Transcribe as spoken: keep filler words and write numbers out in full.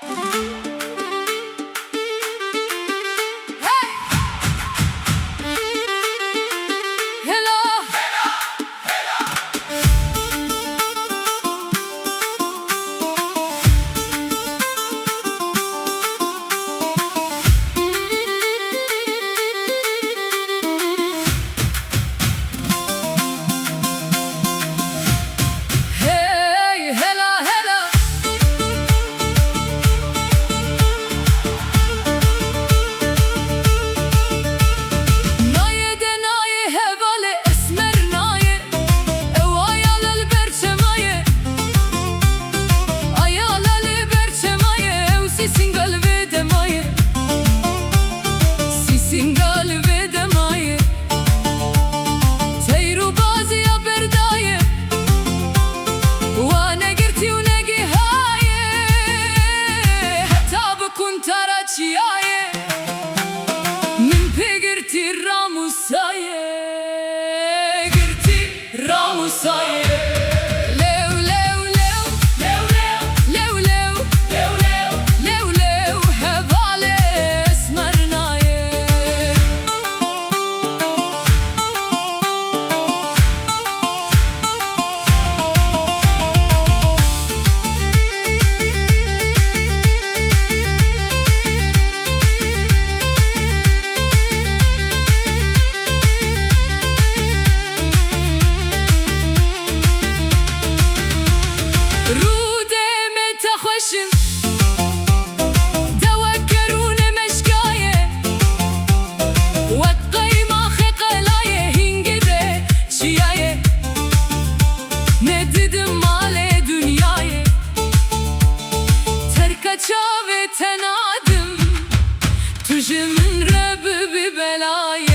Hey! Hela! Hey, hela, hela. Nayê de nayê, hevalê esmer nayê. Ew ayala li ber çema ye. Ayala li ber çema ye. Ew sîsinga li vê dema ye. Sîsinga li vê dema ye. Teyr û baziya berdaye, wa negirtî û negihaye, heta bi kuntara çiyaye. Min pê girtî ramûsaye, girtî ramûsaye. Lew, lew, lew. Lew, lew. Lew, lew. Lew, lew, lew, lew, lew, hevalê esmer nayê. Rûdê me te xweş in. Dewe kerûne meşka ye, wek qeymaxê qelayê hîngê de çiya ye. Ne didim malê dinyayê, terka çavê te nadim, tu ji min re bibî belayê.